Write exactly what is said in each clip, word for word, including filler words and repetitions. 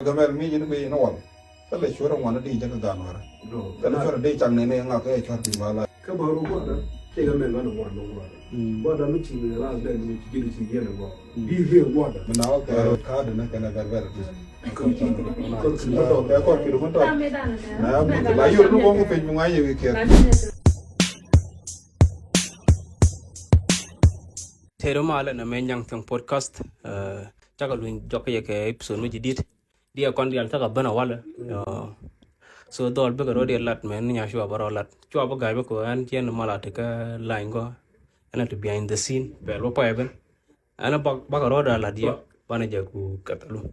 Gambɛl mi ji̱n guiy ni wal. Thilɛ cuɔr ŋuan di jɛ kɛ gan wɛrɛ. Thilɛ cuɔr di cak ni ni ŋak kɛ cuɔr ti bala. Kä ba ru guada. Tëë Gambɛl ba ni ŋuan ni ŋuan. Guada mi ci ni ras dɛn mi ci ji̱n ci jiɛn ni gɔ. Bi ri guada. Mi na wä kɛ ka̱a̱dɛ ni kɛn a bɛr bɛr. Kɛ kɔr ki du mi tɔt. Na mi la yor ni wä ŋu piny mi ŋuan yɛ wi̱i̱ kɛr. Tëë ru malɛ na mɛ Nyaŋ Thiɔŋ podcast. Cakɛ luny jɔk yɛ kɛ episode mi ji̱ dit. Diɛ kɔn dial cakɛ ben a walɛ. So dhɔl bikɛ rɔ diɛ lat mɛ ni nya cua bä rɔ lat. Cua bä ga̱a̱c bä kɛ ɣän ciɛ ni mal a ti kä lany gɔ. Ɛn a ti behind the scene pɛl bä pɔyɛ ben. Ɛn a bak bakɛ rɔ da lat yɛ banɛ jɛ ku kɛth a lum.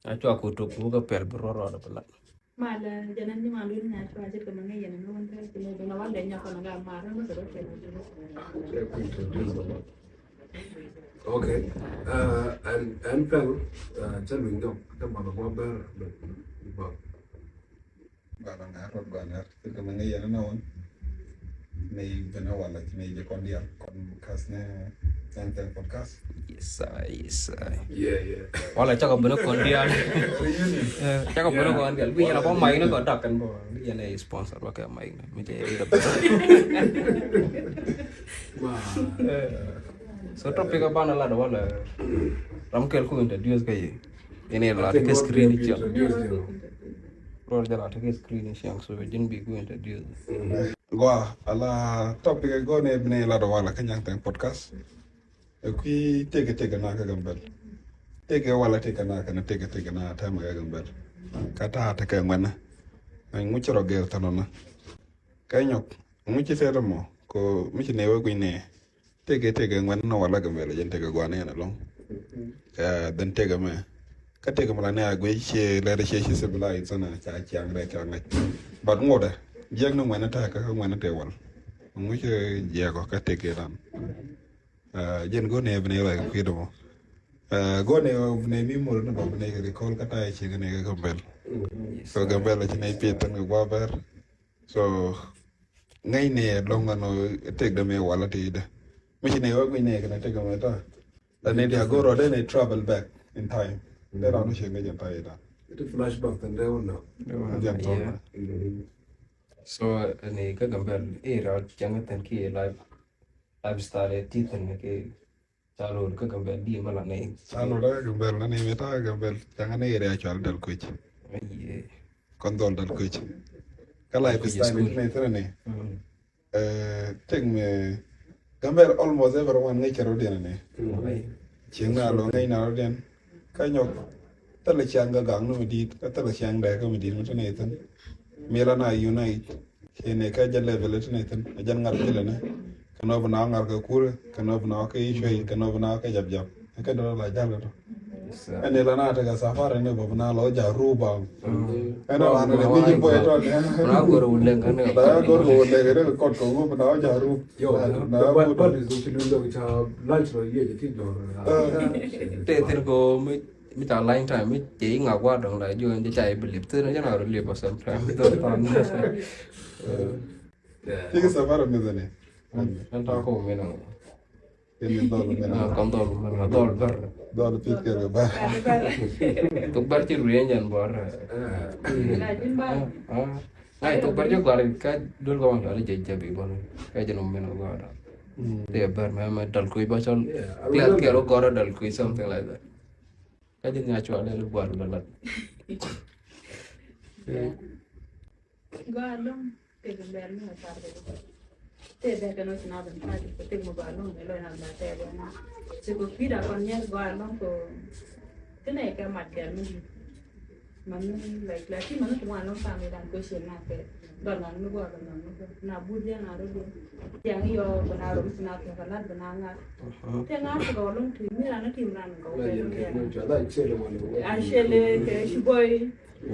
A cua ku tuk ku kɛ pɛl bi rɔ rɔ da bä lat. Mal jɛn ɛn ni mal wun nya cua cɛ kɛ mɛ ŋɛ yɛn ni wun tɛ ci lɛ ben a walɛ nya kɔn a ga mar ɛn bä kɛ rɔ pɛl. Okay. Ɛn ɛn pɛl cä luny dɔk te mɔth a bɔ bɛr bɛ bak. Gɔaa ŋa̱r rot gɔaa ŋa̱r. Thil kɛ mɛ ŋäc yɛn ɛn a wän. Nɛy ben a walɛ ci nɛy jɛ kɔn diaal kɔn kas nɛ Nyaŋ Thiɔŋ podcast. Yes I, yes I. Yeah, yeah. Walɛ cakɔ ben a kɔn diaal. Reunion. Cakɔ ben a kɔn diaal. Wi̱i̱ yɛn a bɔ mic ni kɔ dak kɛn bɔ. Wi̱i̱ yɛn a sponsor bɔ kɛ mic ni. Mi cɛ ri dɔ. So topic a banɛ lat walɛ ram kɛl ku introduce kä yi. Ini la ti kɛ screen ikiang. Rol jala ti kɛ screen ikiang so jin bi ku introduce. Gua ala topic go ne bine la do wala kä Nyaŋ Thiɔŋ podcast. E kui tege tege na kä Gambɛl. Tege wala tege na kä na tege tege na ta ma kä Gambɛl. Ka ta ta kä ŋuɛn. Ŋu ci rɔ gɛr tano na. Kä nyɔk ŋu ci tete mɔ ko mi ci ne wä gui̱ ne. Tëkɛ tëkɛ ŋuɛn ni wala Gambɛl jɛn tëkɛ gua̱n ni ɛn ɛlɔ̱ŋ. Kä then tëkɛ mɛ kä tëkɛ mi la ni a guic ciɛ lɛr ciɛ ci civilized sana ca ciaŋ rɛ ca ŋa̱c. But ŋotdɛ jiɛk ni ŋuɛn ni ta̱a̱ kä ŋuɛn ni tëë wal. Ŋuc jiɛk ɔ kä tëkɛ dan. Jɛn go̱n ni ɛ bi ni rɛ kui̱dɛ mɔ. Go̱n ni ɛ bi ni mi mor ni bä bi ni kɛ recall kä ta̱a̱ ciɛ kɛ ni kɛ Gambɛl. So Gambɛl ci ni pieth tän kɛ gua̱ bɛr. So ŋäcnɛ lɔ̱ŋ ɛn ɣöö tëkdɛ mëë walä tëëdɛ. Mi ci nɛ ɣöö gui̱cnɛ kɛnɛ tëkdɛ mëë ta̱a̱. Ɛn ni diaal go̱r rɔɔdɛ ni travel back in time. Dee raan wä ciɛ ŋäc ɛn ta̱a̱ i̱ da̱a̱n. It flashback than dee wä nɔ. Jɛn tɔ̱. So ɛn ni kä Gambɛl i̱ raan cäŋ thin ki life, lifestyle ti thin ki Ca lo̱r kä Gambɛl di mɛ la nɛy. Ca lo̱r kä Gambɛl la nɛy mi ta̱a̱ Gambɛl. Ca ŋa nɛy area cual Dal Kuec. Kɔn dhɔl Dal Kuec. Kä life style ti nɛy thin ni. Tëk mi Gambɛl almost everyone ŋäc cɛ rɔ̱diɛn ni. Cieŋ na lɔ ŋäc na rɔ̱diɛn. Kä nyɔk thilɛ ciaŋ kä gaŋ ni mi di̱i̱t kä thilɛ ciaŋ dɛɛ kä mi di̱i̱t mi ti nɛy thin. Mi la na unite. Ci ni kä jɛ level ti ni thin a jɛn ŋa̱r thilɛ ni. Kɛ nɔ bi na ŋa̱r kɛ kur kɛ nɔ bi na kɛ icuɛ kɛ nɔ bi na kɛ jap jap. Kɛ dɔrɔ la jal kɛ tɔ. Ɛn ni la na tekɛ safari ni bä bi na lɔ ja ruba. Ɛn ni la na ni bi ji boy tɔ ni. Na gor wuleng kan ni. Da gor wuleng ni kɔt kɔ bi na ja rub. Yo, na but but is ci lu lo ca lunch ro ye ti dɔrɔ. Te thin ko mi Mi ca lany time mi cɛ i̱ ŋak wa dɔŋ la jiɔ in jɛ ca i̱ bi lip thin jɛ na rɔ lip a sometime mi dhɔr than. Ti ki safara mi dhani. Ɛn ta ko mi na. Kini dhɔl mi na. Kɔn dhɔl mi na dhɔl ber. Dhɔl pit kɛ bɛ ber. Tuk ber ci ruyen jɛn bɔr. Ŋa̱c tuk ber ci gɔr ka dul kɔn jɔl jɛ jɛ bi bɔn. Ka jɛ num mi na gɔr. Ti ber mɛ mɛ Dal Kuec ba cɔl. Clear kɛ ro gɔr Dal Kuec something like that. Kä ji̱ nya cua lɛl i̱ buar lɔ lat. Gɔaa ɛlɔ̱ŋ tëk in bɛr ni ɛ car kɛ. Tëë bɛr kɛ nɔ ci na ben car kɛ tëk mi gɔaa ɛlɔ̱ŋ mi lɔ na la tɛɛr wä na. Ci kɛ kui̱da kɔn nyɛr gɔaa ɛlɔ̱ŋ kɛ. Ti nɛ kɛ mat kɛ mi di̱t. Mani like lakin mani ti wan lɔŋ family dan ko share na kɛ. Dɔl wan mi gua bɛ nɔŋ mi gua na but jɛ na rɔ jɛ. Tiang yɔ bɛ na rɔ mi ti na kɛ ka lat bɛ na ŋa̱r. Tiang ŋa̱r ti gɔ lɔŋ ti mi ran ti mi ran gɔ kɛ. A share kɛ shiboi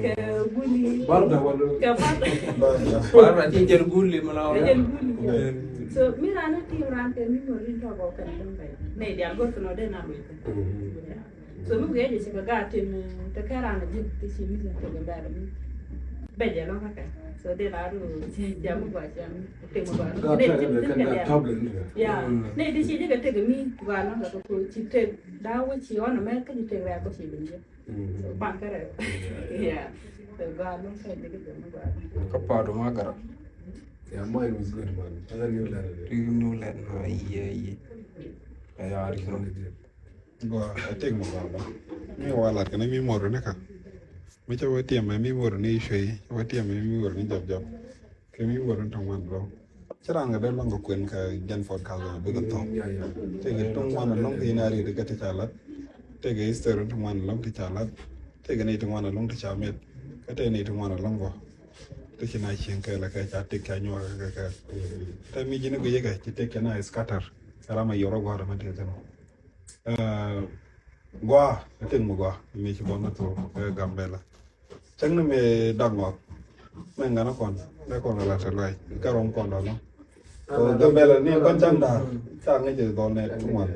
kɛ guli. Barda wala kɛ barda. Barda ti jɛl guli mi la wala. Jɛl guli. So mi ran ti mi ran kɛ mi mo rin tɔ gɔ kɛ lɔŋ bɛ. Ne dial gɔ kɛ nɔ de na lo kɛ. So mi guiɛ jɛ ci kɛ gaa tim te kɛ ran a ji̱ ti ci mi jɛ tɛgɛ bɛr mi bɛ jɛ lɔ kakɛ. So de la ru jɛ mi gua jɛ mi tɛgɛ gua lɔ ne ti ci kɛ tɛgɛ mi gua lɔ kakɛ ko ci tɛg da wä ci ɔn mɛ kä ci tɛg rɛ ko ci bi jɛ. Bankɛ rɛ. Yeah. So gɔaa loŋ kɛ dikɛ jɛ mi gɔaa. Kä paadu ma gara. Yeah, mine was good, man. I got new letter. Ri new letter na iye iye. Aya ri no. Gɔaa, I think mi gɔaa. Mi wa lat kɛ ni mi mor ni ka. Mi ca wä tiɛm mi mor ni cuey, ca wä tiɛm mi mor ni jɔp jɔp. Kɛ mi wä ruɔ̱n ti ŋuan ɛlɔ̱ŋ. Ci raan kɛ dee lɔ̱ŋ kɛ kuën kɛ jɛn podcast ɛmɛ bikɛ thɔk. Tëëkɛ ti ŋuan ɛlɔ̱ŋ ti yin a riet kɛ ti ca lat. Tëëkɛ history ti ŋuan ɛlɔ̱ŋ ti ca lat. Tëëkɛ ni ti ŋuan ɛlɔ̱ŋ ti ca miɛt. Kä tëëkɛ ni ti ŋuan ɛlɔ̱ŋ bä. Ti ci na cieŋ kɛ lɛ kɛ ca tik ca nyuak kɛ kɛ. Tɛ mi ji̱n guic kɛ ci tik kɛ na scatter. Kɛ ram a yɔr a gua̱a̱r ɛmɛ ti kɛ kɛn. Gua̱a̱, I think mi gua̱a̱ mi ci bɔn mi thok kɛ Gambɛla. Cäŋ ni mi dak ŋɔak. Mɛ ŋa̱n a kɔn, mɛ kɔn la te luay kɛ rɔm kɔn dɔl nɔ. Ko Gambɛla ni kɔn cäŋ daar. Ca ŋäc dhɔl nɛ ti ŋuan.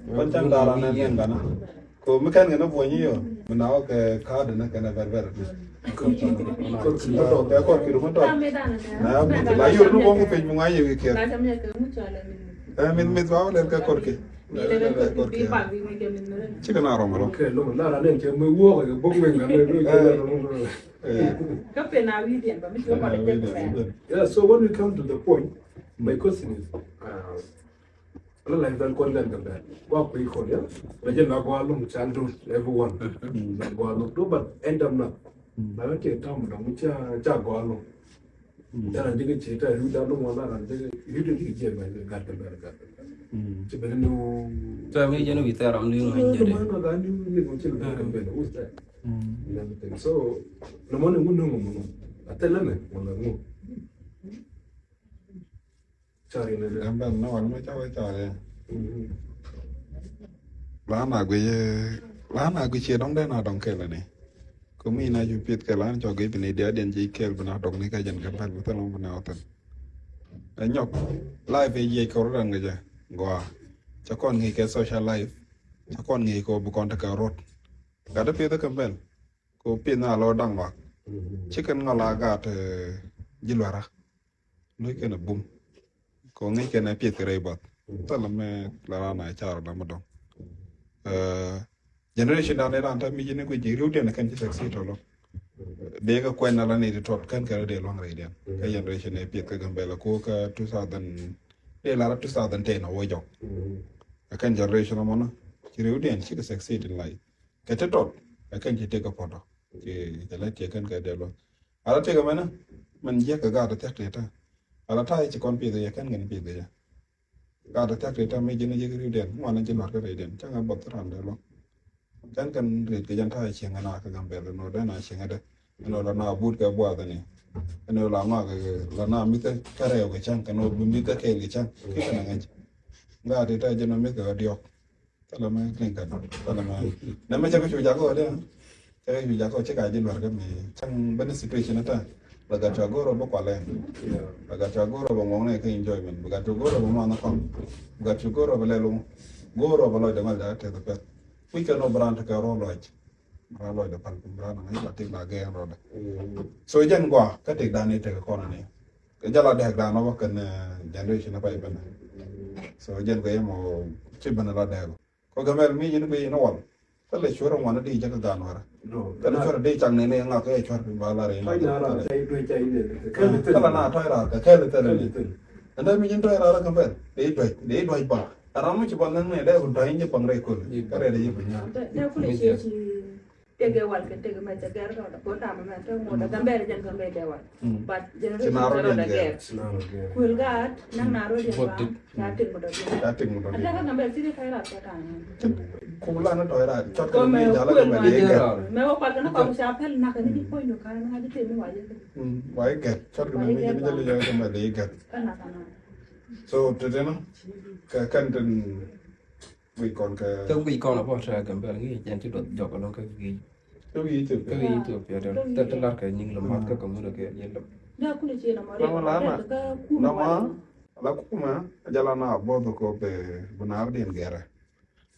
Kɔn cäŋ daar anɛ mɛ ŋa̱n a. Ko mi kɛn kɛ ni buɔ̱ny yɔ mi na wä kɛ ka̱a̱dɛ ni kɛn a bɛr bɛr. Kɛ kɔr ki dum tɔt. Na ya buth la yur ni buɔ̱ŋ piny mi ŋa̱c yɛ wi̱i̱ kiɛr. Ɛ min mith ba wä lɛl kɛ kɔr ki. Cikɛ na rɔm rɔm. Kɛ lom la ra nen kɛ mɛ wuɔk kɛ bok mɛ ŋa mɛ. Kä pen a wi̱i̱diɛn ba mi ci wä kɔn a jɛ kɛ mɛ. Yeah, so when we come to the point, my question is, uh, la life dan kɔn dan kɛ bɛ gua kui̱ kɔn ya. Bɛ jɛ na gua lom childhood everyone. Gua lom do but end up na. Ba kɛ tam dɔŋ cha cha gua lom. Dara dikɛ ci ta yu da lum wala ran dikɛ yu dikɛ ci jɛ ba gat kɛ ber gat. Ci bɛ ni. Ta mi jɛ ni wi ta ram ni ma jɛ de. Ma ga ni ni ko ci ber gat ber us ta. And everything. So no mo ni mun no mo. A ta la me wala mo. Cari ni de. Gambɛl ni wal mi ca wä cari. La na gui la na gui ci dɔŋ de na dɔŋ kɛl ni. Kɛ mi na cu pieth kɛ lan cɔk i̱ bi ni diaal diɛn ci kɛɛl bi na dɔk ni kɛ jɛn kɛ pɛl bi thil ŋuŋ bi na wä thil. Ɛ nyɔk life ɛ yiec kɛ rut ɛn kɛ jɛ gɔaa. Cɛ kɔn ŋi̱i̱c kɛ social life. Cɛ kɔn ŋi̱i̱c kɛ bi kɔn tekɛ rut. Gat ɛ pieth ɛ kɛ pɛl kɛ pieth na lɔ daŋ wak. Ci kɛn ŋɔl a gat ji̱ luara. Lo̱c kɛn a bum. Kɛ ŋäc kɛn a pieth kɛ rɛy bath. Thilɛ mɛ la ran a car la mɛ dɔŋ. Generation dan iran ta mi ji̱n i̱ guic ji̱ ri̱w diɛn kɛn ci succeed tɔlɔ. Dee kɛ kuɛn ala ni ti tɔt kɛn kɛ rɛ dee luaŋ rɛy diɛn kɛ generation ɛ pieth kɛ Gambɛla ko kɛ two thousand. Dee lara two thousand ten a wä jɔk. Kɛ kɛn generation amɔnɔ ci ri̱w diɛn ci kɛ succeed in life. Kɛ ti tɔt kɛ kɛn ci tëk kɛ pɔtɔ. Ci kɛ lɛ tiɛ kɛn kɛ dee luaŋ. Ala tëk kɛ mɛnɛ mɛn jiɛk kɛ gaat a thiak tëë ta. Ala ta i̱ ci kɔn pieth kɛ jɛ kɛn kɛn pieth kɛ jɛ. Gaat a thiak tëë tɛm mi ji̱n ji̱ ri̱wdiɛn ŋuan ji̱ lua̱r kä rɛydiɛn cäŋ a bäth randɛ lɔ. Kɛn kɛn riet kɛ jɛn ta̱a̱ cieŋ ɛn a kɛ Gambɛl ɛn ɣöö dɛn a cieŋ ɛdɛ. Ɛn ɣöö la na but kɛ buath ɛn i̱ ɛn ɣöö la ŋɔak la na mi̱th kä rɛw kɛ cäŋ kɛn ɣöö bi mi̱th kä kɛɛl kɛ cäŋ. Ki kɛn a ŋäc. Gaat tëë tɛm ji̱n ɔ mi̱th kɛ ɣä diɔ̱k. Thilɛ mɛ liŋ kɛn thilɛ mɛ. Nɛ mɛ cɛ kɛ cu jak ɣöö dɛ. Cɛ kɛ cu jak ɣöö cɛ ka ji̱ lua̱r kä mi cäŋ ben situation ɛ tɛm. Bɛ gat cua go̱o̱r ɔ bä kualɛ. Bɛ gat cua go̱o̱r ɔ bä ŋuɔ̱ŋnɛ kä enjoyment bɛ gat cua go̱o̱r ɔ bä manhä kɔn. Bɛ gat cua go̱o̱r ɔ bä lɛl wä go̱o̱r ɔ bä lɔcdɛ ŋɔl jakä tɛth pɛth. Kui̱ kɛn ɔ bɛ raan tekɛ rɔ lɔc. Bɛ raan lɔcdɛ pal piny bɛ raan aŋa̱c ba tik la gɛɛn rɔɔdɛ. So jɛn gɔaa kä tik dan i̱ tekɛ kɔn ani. Kɛ jɛ la dɛɛk dan ɔ bä kɛn generation ɛ pay bɛnɛ. So jɛn kɛ yɛ mɔ ci bɛnɛ la dɛɛk. Kɔ Gambɛl mi ji̱n bi in wal. Thilɛ cuɛr ŋuan di jɛ kɛ gan wara. Thilɛ cuɛr di cak nɛnɛ ŋa kɛ cuɛr bi ba la rɛ. Thilɛ na tɔy rar kɛ kɛl thilɛ ni. Ɛn dee mi ji̱n tɔy rar Gambɛl di duac di duac ba. Ram mi ci ba ŋäŋ nɛ dee bi duac in jɛ paŋ rɛ kol. Kɛ rɛ dee jɛ bi nyaa. Tëkɛ wal kɛ tëkɛ mɛ cɛ gɛr rɔɔdɛ ko tamɛ mɛ tëk mɔdɛ Gambɛl jɛn Gambɛl dee wal. But generation rɔɔdɛ gɛr. Kuël gaat naŋ na rɔɔdɛ ba. Ca tik mɔdɛ. Ca tik mɔdɛ. Ate ka Gambɛl tini tɔy rat kɛ tamɛ. Kum la na tɔy rat cɔt kɛ mi jala kɛ mɛ dee gɛr. Mɛ wä kual kɛ na kɔk ca pɛl nak ni di puɔ̱ny du kan na di tëë mi wa jɛ. Wa jɛ gɛr cɔt kɛ mɛ mi jɛ mi jɛ li jɛ kɛ mɛ dee gɛr. So tete na kɛ kɛn tin Guic kɔn kɛ. Kä guic kɔn a bɔ tɛ Gambɛl ŋi̱i̱c jɛn ci duɔth jɔk alɔŋ kä guic. Kä guic Ethiopia. Kä guic Ethiopia tɛ tɛ lar kɛ nyiŋ lɛ mat kä kɛ mut kɛ yɛn lɛ. Lama lama lama la kumɛ a jala na both ko bɛ bunar din gɛrɛ.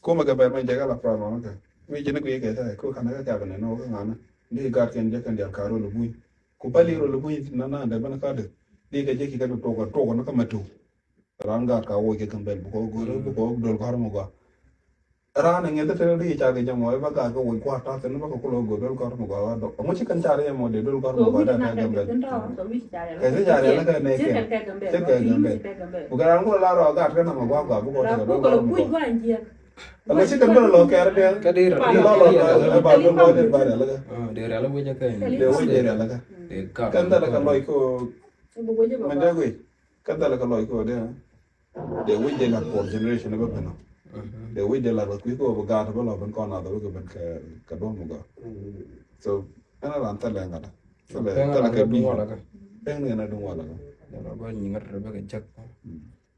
Kumɛ Gambɛl mɛ jɛ kɛ la problem kɛ. Mi jɛn guic kɛ tɛ ko kan kɛ kɛ bɛ nɛ nɔ kɛ ŋanɛ. Ni gat kɛn jɛ kɛn dial ka rol buny. Ku pali rol buny na na dɛ bɛ na ka dɛ. Ni kɛ jɛ ki kɛ tok tok na ka mɛ tok. Ran gaat ka woc kɛ Gambɛl bukɔ go̱r bukɔ dol kɔr mɔ gɔaa. Raan ɛ ŋeth te ri ca kɛ jɛ mɔ iba gak kɛ wec gua̱a̱r ta̱a̱ kɛn iba kɛ kulɔ go̱o̱r dol gɔ̱r mi gɔaa wa dɔk. Ɛŋu ci kɛn ca ri ɛmɔ dee dol gɔ̱r mi gɔaa dee kɛ Gambɛl. Kɛ ci ca ri ɛlɛ kɛ nɛ kɛ. Cɛ kɛ Gambɛl. Ku kɛ raan kulɔ la rɔ gat kɛn amɔ gua̱a̱r gua̱a̱r bi kɔ tɛ kɛ dol gɔ̱r mi gɔaa. Ɛŋu ci kɛn bä lɔ kɛɛr dee. Kɛ dee rɛ. Lɔ lɔ kɛ ba dol gɔ̱r dee ba rɛ lɛ kɛ. Dee rɛ lɛ wec ɛ kɛ. Dee wec dee rɛ lɛ kɛ. Kɛn dee lɛ kɛ lɔc kɛ. Mɛn dee wec. Kɛn dee lɛ kɛ lɔc kɛ dee. Dee wi̱c dee lat for generation bä ben ɔ. Dee wi̱c dee lat bä kui̱ kɛ wä bä gaat bä lɔ ben kɔn nath bä kɛ ben kɛ duɔ̱m bä gɔaa. So ɛn a ran thilɛ ŋa̱t a thilɛ thilɛ kɛ bi. Pɛŋ ni ɛn a duŋ walɛ kɛ. Dee lat bä nyiŋät rɛ bä kɛ jek.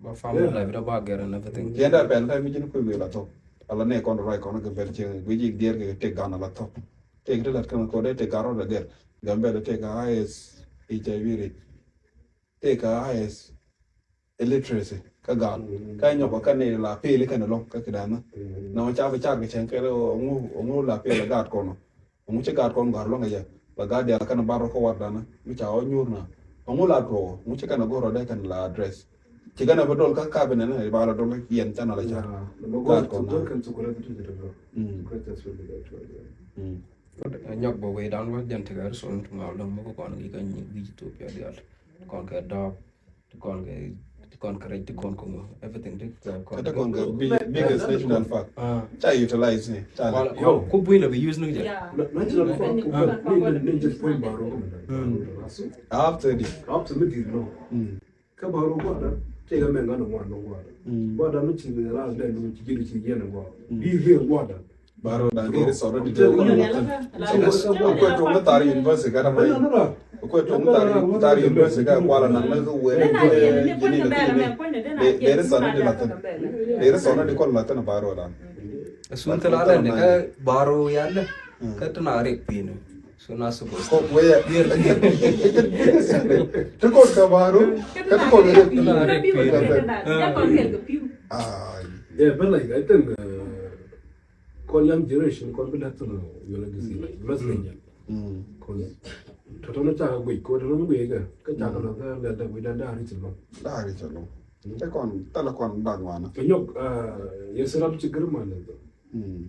Bä family life dee bä gɛr and everything. Yɛn dee pɛn kɛ mi ji̱n kui̱ wi̱i̱ la thok. Ala ne kɔn rɔy kɔn kɛ ben cieŋ wi̱c yik diɛɛr kɛ tek gan ala thok. Tek ti lat kɛn kɔ dee tek gan rɔ dee gɛr. Gambɛl tek a highest H I V rate. Tëë kä highest illiteracy kä gal. Kä nyɔk kä ni la pili kɛn lɔŋ kä kidan na. Na ma ca bi car kɛ cɛn kɛ ŋu ŋu la pili gat kɔnɔ. Ŋu ci gat kɔn gar lɔŋ ya la gat dia kɛn bar ko war dana mi ca o nyur na. Ŋu la to ŋu ci kɛn goro de kɛn la address. Ci kɛn bi dol kä cabinet na ba la dol yɛn ca na la ca. Gat kɔn na. Nyɔk bä wei dan wä jɛn ti gari son tu ŋaw lɔŋ mɔ ko kɔn gi ka nyi wi Ethiopia dial. Kɔn kɛ dɔɔk. Ti kɔn kɛ ti kɔn kɛ rɛc ti kɔn kɛ ŋɔ everything ti kɔn kɛ ti kɔn kɛ biggest national park. Ca utilize ni ca la. Ku buy la bi use ni jɛ. National park ku bɛ ni ni just point baro. After di. After mi di no. Kä baro guada tega mɛ ŋa no guada no guada. Guada no ci ni la ne no ci jiri ci yene guada. Bi ri guada. Baro dan deri sɔrɔ di deri kɔn la tɛn. Kuɛ tuŋ ni tar university ka dama. Kuɛ tuŋ ni tar university ka kuala na na wele jini na kini. Deri sɔrɔ di la tɛn. Deri sɔrɔ di kɔn la tɛn baro dan. Sun tela la ne ka baro ya le. Ka tena rek pinu. So na suppose. Kɔk wee yɛ. Ti kɔn ka baro ka ti kɔn rek pinu. Tena rek pinu. Ai. Yeah, but like I think. Kɔn young generation kɔn bi lɛt thilɛ yɔlɛ gisi like rest ni jɛn. Kɔn tɔtɔ ni cakɛ guic kɔ tɔtɔ ni guic kɛ kɛ cakɛ lɔ kɛ lɛt dɛ guic dan daa ri ci lɔ. Daa ri ci lɔ. Te kɔn tɛlɛ kɔn dak wana. Kɛ nyɔk yɛ si rap ci gir ma lɛ dɔ.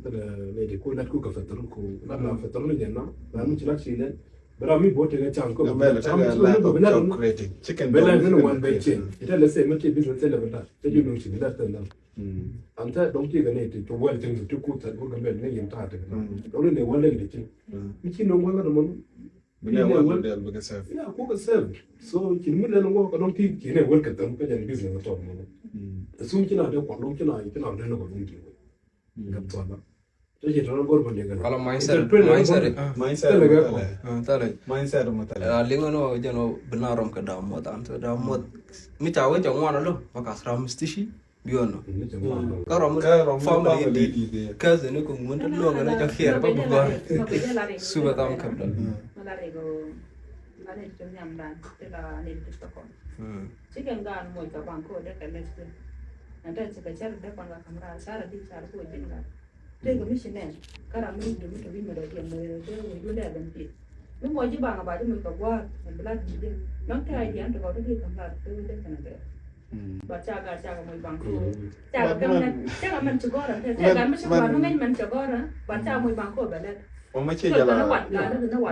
Tɛlɛ lɛ di ko lɛt ko kɛ fɛtɛr ko lat na fɛtɛr ni jɛn na lat mi ci lat ci lɛt. Bɛ ram mi bɔ tɛkɛ cam kɔ bɛ lɛt mi ci lɛt bɛ lɛt mi ni wan bɛ cien. Itɛ lɛ sɛ mi ti business tɛlɛ bɛ lat tɛ ju nung ci bi lat tɛ lat. An tɛ dɔŋ ti kɛ ni ti to wɛl ti ti kut tɛ bur kɛ mɛl ni yin ta tɛ. Dɔŋ ni wɛl ni ti. Mi ci nɔŋ wɛl ni mɔn. Bi ni wɛl del bi kɛ sɛf. Ya ko kɛ sɛf. So ci mi lɛn wɔ kɛ dɔŋ ti ci ni wɛl kɛ tɛm kɛ jɛn business tɔ mɔn. Sum ci na de kɔn dɔŋ ci na ci na de ni kɔ dɔŋ ti. Kɛ tɔ la. Tɔ ci tɔ na gor bɔ ni kɛ. Kala mindset mindset. Mindset. Tɛlɛ kɛ kɔ. Tɛlɛ. Mindset mo tɛlɛ. Liŋ ni wɔ jɛn wɔ bi na rɔm kɛ dam mɔt an tɛ dam mɔt. Mi ca wä jɛ ŋuan alo ba ka sram stishi. Biɔnɔ. Kä rɔm family di. Kä sini kung mun ti luɔŋ ni jɔ kiɛr ba bugɔr. Suba tam kap dal. Cikɛn gaan moc kɛ baŋ ko dee kɛ lɛt kɛ. Ɛn tɛn cikɛ cɛr dee kɔn kɛ kam raar car di car ko ji̱n gat. Tëëkɛ mi ci nɛn kä ram mi wi̱c dumi tɔ wi̱c mi dɔ̱diɛn mi dee wi̱c wundɛ ben pi̱i̱th. Mi mɔ ji̱ baŋ a ba ji̱ muc kɛ gua̱a̱r mi bi lat bi̱i̱diɛn nɔŋ tëë a jiɛn ti kɔk ti di̱i̱t kɛm lat ti wi̱c dee kɛn a gɛr. Bat ca gat ca kɛ muc baŋ ko ca kɛ kɛm nɛn ca kɛ mɛn ci gɔ̱rä tëë ca gat mi ci gua̱a̱r mi ŋäc mɛn ci gɔ̱rä bat ca muc baŋ ko bɛ lɛt. Mɔ mɛ ci jɛ la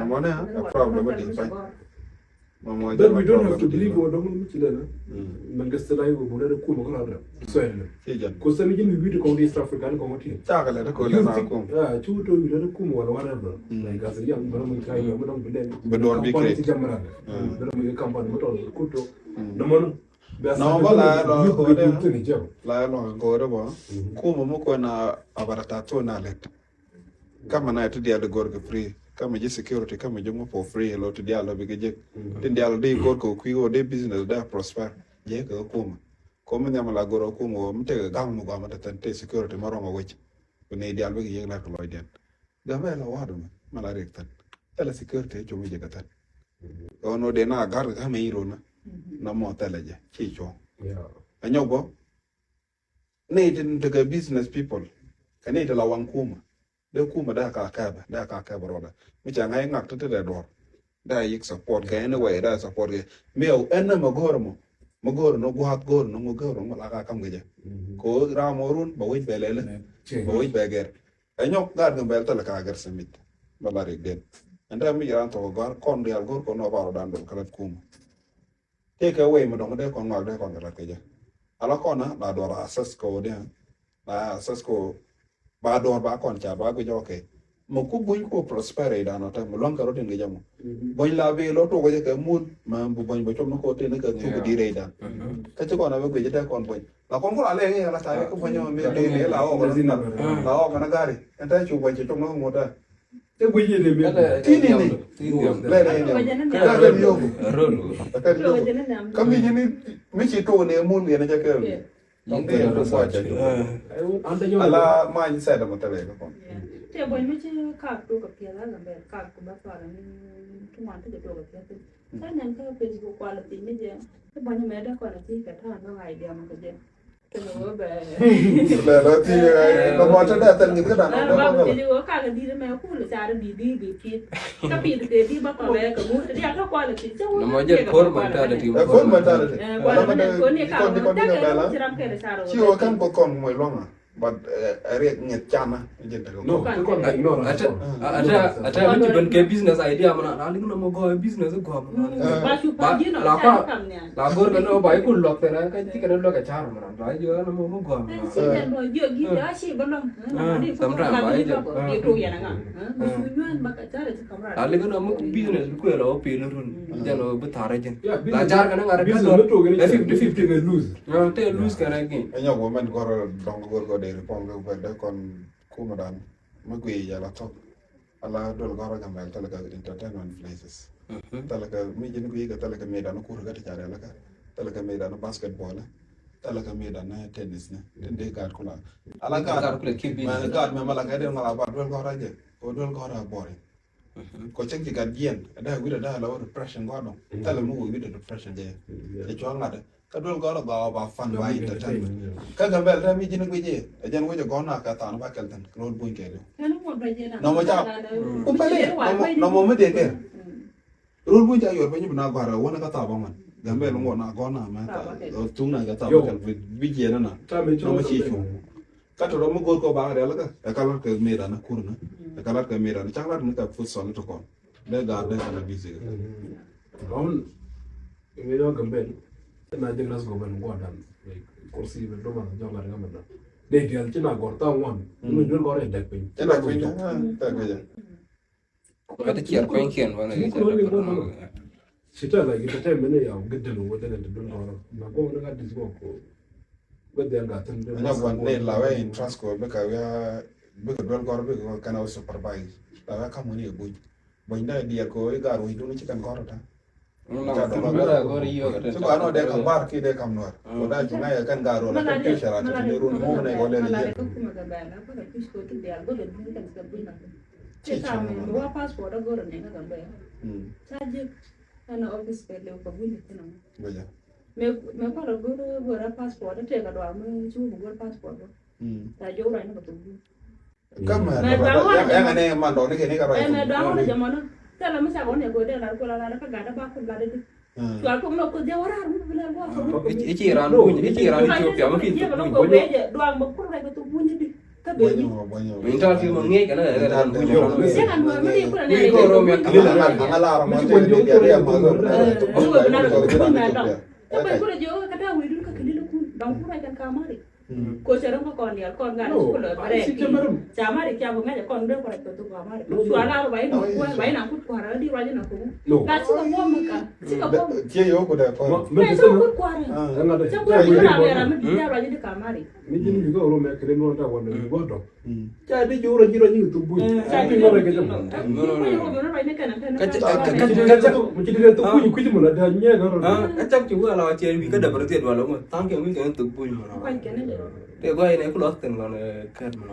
mɔ nɛ a problem a di pay. But we don't have to believe what don't ci lena. Mɛn kɛ sela yi wä bun rɛ kum kɛ rɛ. So ɛn. Ko sɛn jin mi widi kɔn di East Africa ni kɔn ti. Ca kɛ lɛ ko lena kum. Ah, cu to mi rɛ kum wala wala bro. Like as a young bro mi kai mi dɔn bi lɛ. Bi dɔn bi kre. Ti jamra. Bro mi company mi tɔn kuto. Na mɔn. Na mɔn ba la lɔ ko de. La lɔ ko de bɔ. Kum mo ko na abarata to na lɛ. Kama na ti dial di gor kɛ free. Kama ji̱ security, kama ji̱ ŋu for free lo ti dial lo bi kɛ jek. Ti dial di gor kɛ kui̱ wä di business da prosper. Jɛ kɛ kuma. Ko mi nyama la gor kuma wä mi tekɛ gaŋ mi gɔma te tɛn te security ma rɔŋ a wec. Bi ni dial bi kɛ jek la kɛ lɔcdiɛn. Gambɛl a wadu mi ma la rik tɛn. Thɛlɛ security cum jɛ kɛ tɛn. Ɣän wä di na gar kɛ kama iro na. Na mɔ thɛlɛ jɛ ci cuɔ̱ŋ. A nyɔk bɔ. Ni ti tekɛ business people. Kɛ ni ti la waŋ kuma. Dee kuma dee ka kɛpɛ dee ka kɛpɛ rɔɔdɛ. Mi ca ŋa̱c ŋak ti ti dee duɔr. Dee yik support kɛ anyway dee support kɛ. Mi ɛw ɛn nɛ mɛ go̱o̱r mɔ. Mi go̱o̱r ni gua̱a̱th, go̱o̱r ni ŋu, go̱o̱r ni ŋu la ka kam kɛ jɛ. Ko ram mɔ run ba wec bɛ lɛlɛ. Ba wec bɛ gɛr. Ɛ nyɔk gaat Gambɛl thilɛ ka gɛr sɛ mit. Ba la rik den. Ɛn te mi ran thok gɔ̱a̱r kɔn rial go̱o̱r kɔn nɔ ba rɔ dan dol kɛ lat kumɛ. Tëëkɛ wec mi dɔ̱ŋ dee kɔn ŋɔak dee kɔn kɛ lat kɛ jɛ. Ala kɔn na la duɔr assess kɛ wä diɛn. La assess kɛ wä ba duɔr ba kɔn ca ba guic ɔkɛ. Mi ku buny ku prosper idan ɔ tɛm mi luaŋ kɛ rɔ tin kɛ jɛ mɔ. Buny la bi lɔ tuɔk jɛ kɛ mun ma bi buny bɛ cop ni kɔ tin kɛ thuk di rɛ idan. Kä ci kɔn a bi guic dee kɔn buny. La kɔn ku la lɛ ŋi̱ la ca yɛ ku buny mi di rɛ la ɔk na la ɔk na gari. Ɛn tɛ cu buny ci cop ni kɛ ŋut dɛ. Te guic yɛ dee mi. Ti ni ni. Lɛ lɛ ni. Kä lɛ ni yoku. Kä mi jini mi ci tuɔk ni mun yɛn jɛ kɛ. Tɔŋ tëë tu kuac jɛ. Ala mindset mɔ tɛlɛ kɛ kɔn. Tëë buɔ̱ny mi ci kak tok kɛ piɛth ala bɛ kak ku bä kual ni tuŋuan ti jɛ tok kɛ piɛth. Kä nɛn kä pec ku kual piny ni jɛ. Tëë buɔ̱ny mɛ dee kɔn a ti kɛ ta̱a̱ nɔŋ idea mɔ kɛ jɛ. Tëë ni wä bɛ. Lɛ lɔ ti lɔ mɔ tɛ dee thɛl ŋi̱th kä da̱a̱n. Ba ku jɛ wä kak a di̱t mɛ kul car bi bi bi pieth. Kä pith kɛ di ba kɔn bɛ kɛ ŋut di a kä quality. Nɔmɔ jɛ poor mentality. Ɛ poor mentality. Ala ma dee kɔn di kɔn di kɛ bɛla. Ci wä kan ko kɔn mɔ luaŋa. But ɛ riɛk ŋɛth cana jɛ dee kɔn. Ata ata ata mi ci ben kɛ business idea mɔ na liŋ nɔmɔ gɔɔ business gɔɔ mɔ. Ba cu pa di nɔ la kɔn la gɔr kɛ nɔ ba ikul luɔk tɛn ka ci kɛ luɔk kɛ car mɔ na ba jɔ nɔmɔ mɔ gɔɔ mɔ. Sometimes ba jɔ. A lek ni muk business bi kuɛl ɔ pil run. Jɛn ɔ bi thar jɛn. La jar kɛn ŋa̱r kɛ dɔr. Fifty fifty kɛ lose. Te lose kɛn ɛ gin. Ɛ nyɔk wä mɛn gɔr dɔŋ gɔr gɔr deri pɔŋ kɛ kuɛl dee kɔn kumɛ dan. Mi gui yɛ la thok. Ala dol gɔr Gambɛl thɛlɛ kɛ entertainment places. Thɛlɛ kɛ mi jin gui kɛ thɛlɛ kɛ mi dan kur kɛ ti car yɛ la kɛ. Thɛlɛ kɛ mi dan basketball. Thɛlɛ kɛ mi dan tennis ni. Tin dee gaat kula. Ala gaat kula kip bi. Mɛ gaat mɛ mala kɛ dee mala ba dol gɔr a jɛ. Ko duel gɔ̱rä a boring. Kɔ cäŋ ci gat jiɛn ɛ dee wi̱dɛ dee la wä depression gɔ̱rä dɔ̱ŋ. Thilɛ mi wä wi̱dɛ depression jɛ. Cɛ cua̱ ŋa̱t kä duel gɔ̱rä ba ba fan ba entertainment. Kä Gambɛl dee mi ji̱n guic i̱ ɛ jɛn wecɛ gɔ̱rä kɛ than ba kɛl thin ro̱l buny kɛ diw. Nɔmɔ ca. Nɔmɔ mi dee kɛ. Rul buny ca yuɔr piny bi na gɔ̱a̱r ɛ wä ni kä thap aŋuan. Gambɛl ŋuɔ na gɔ̱a̱r na mɛ thap. Thuŋ na kɛ thap kɛl bi jiɛn na. Nɔmɔ ci cuŋ. Kä tɔrɔ mi go̱o̱r kɔ ba rial kä ɛ kä lat kɛ mira na kur na. Ɛ kä lat kɛ mira na cak lat ni kɛ food solid to kɔn. Dee gaar dee kɛ na busy kɛ. Ɔn mi yɔ Gambɛl. Na jɛ nas gɔbɛl ŋuɔ dan. Kursi bɛ doma jɔ ŋa̱r ŋa̱r mɛ dan. Dee dial ci na gɔ̱r tha ŋuan. Mi dul gɔ̱r ɛ dɛk piny. Ɛ dɛk piny. Ɛ dɛk piny. Ŋa̱t ciɛr kuenykiɛn bä nɛ kɛ cɛ däpä nɔ. Ci tɛl la git tɛm mɛn ya git dɛl wä dɛl ti dun gɔrɔ. Na gɔm ni ka dis gɔk ko. Bä dɛl ga tɛn dɛl. Nya wan ne la wɛ in trust ko bika wia bika duel gɔrɔ bika kɛn a wä supervise. La wɛ kam wani buny. Buny da diɛl ko i gar wä dun ci kɛn gɔrɔ ta. Ci ba nɔ dee kam bar ki dee kam nuar. Ko da ci ŋa̱c kɛn gar wä la kɛn picture a ti ni run mo ne wä lɛ ni jɛ. Ci kam mi wa passport a goro ne ka Gambia. Ca jek ɛn office kɛ leo kɛ buny ni kɛn. Mɛ mɛ kɔn a goro goro passport a tɛk a dɔa mɛ ci wä goro passport. Ca jek rɔ ni kɛ buny. Kä mɛ dɔaŋ wä jɛ mɔnɔ. Ɛ mɛ dɔaŋ wä jɛ mɔnɔ. Tɛlɛ mi ca kɔn yɛ go̱o̱r dee lar kuɛ la lar kä gat dee ba kul lat di. Cua kɔm nɔ kuth jɛ wä rar mi bi lɛ luɔk kɔm. Ici ran buny, ici ran Ethiopia mi ki thuk buny. Duaŋ bɛ kul rɛk thuk buny di. Kä bɛ ni. Min ta ti ma ŋiec kɛn ɛ ran buny. Jɛ kan wä mi di kul rɛk. Wi ko ro mi a kil. Ɛ bɛ kul rɛk jɛ wä kä ta wä dun kä kili kul. Dɔŋ kul rɛk kɛn ka mari. Ko cɛ rɔm kä kɔn dial kɔn ŋa̱n ci kulɛ bɛrɛ. Ca mari ca bi ŋa̱c kɔn bɛ kɔn kɛ thuk ba mari. Cua la rɔ ba inɔ kuäär ba inɔ kut kuäär di ruac inɔ kuŋ. La ci kɛ buɔm mi ka ci kɛ buɔm. Cie yo ku dɛ kɔn. Mɛ ci kɛ kut kuäär. Cɛ kuäär ci la bɛra mi di ruac di ka mari. Mi jin mi kɛ ro mɛ kɛ ni nɔ ta wan mi gɔdɔ. Ca di ji̱ wurɔ ji̱ rɔ ji̱ thuk buny. Ca di ji̱ wurɔ ji̱ rɔ ji̱ thuk buny. Kä cak ci wä la wa ciɛ wi̱i̱ kä däbär thiet wä la ŋuɔ̱t tha̱a̱ŋ kɛ wi̱i̱ kɛ thuk buny mɔ. Tëë gua̱c ni ku lɔth thi̱n kɔn kɛɛt mɔ.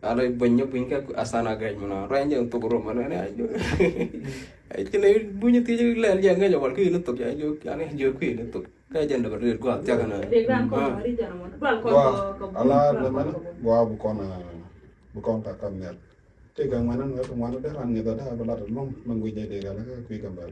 Ala buny ni buny kɛ asan a gɛc mɔ. Ruac ni thuk rom mɔ ni a ji̱. Ci ni buny thiec lɛl jɛ ŋäc a wal ki ni thuk jɛ ji̱. Ani ji̱ kui̱ ni thuk. Kä jɛn dee bä dee gua̱a̱th thia̱k ɛnɛ. Gua̱a̱th ala nɛmɛn gua̱a̱th bi kɔn bi kɔn ka kam nhial. Tëëkɛ ŋuɛ̈nä ŋuɛ̈t ŋuɛ̈nä dee ran ŋi̱th ɔ dee bä lat ɛlɔ̱ŋ mɛ guic jɛ dee rial kä kui̱ Gambɛl.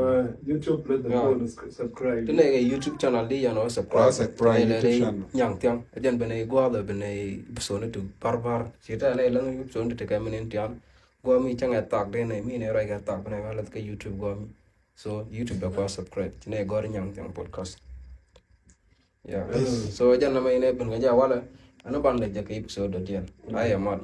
Uh, YouTube, let the people subscribe. Ti nɛ kɛ YouTube channel di yɛn ɔ subscribe. Subscribe YouTube channel. Nyaŋ thiaŋ. Ɛ jɛn ben ɛ guath ɛ ben ɛ episode ni ti bar bar. Ci tɛ nɛ lɛŋ episode ni ti kɛ min in tian. Guɔ mi cäŋ ɛ thak den ɛ mi nɛ rɔy kɛ thak ben ɛ wä lɛth kɛ YouTube guɔ mi. So YouTube dɔ kua subscribe. Ti nɛ gɔr Nyaŋ Thiaŋ podcast. Yeah. So ɛ jɛn namɛ inɛ ben kɛ jɛ walɛ. Ɛn ban lɛ jɛ kɛ episode dɔ diɛn. Ayɛ mal.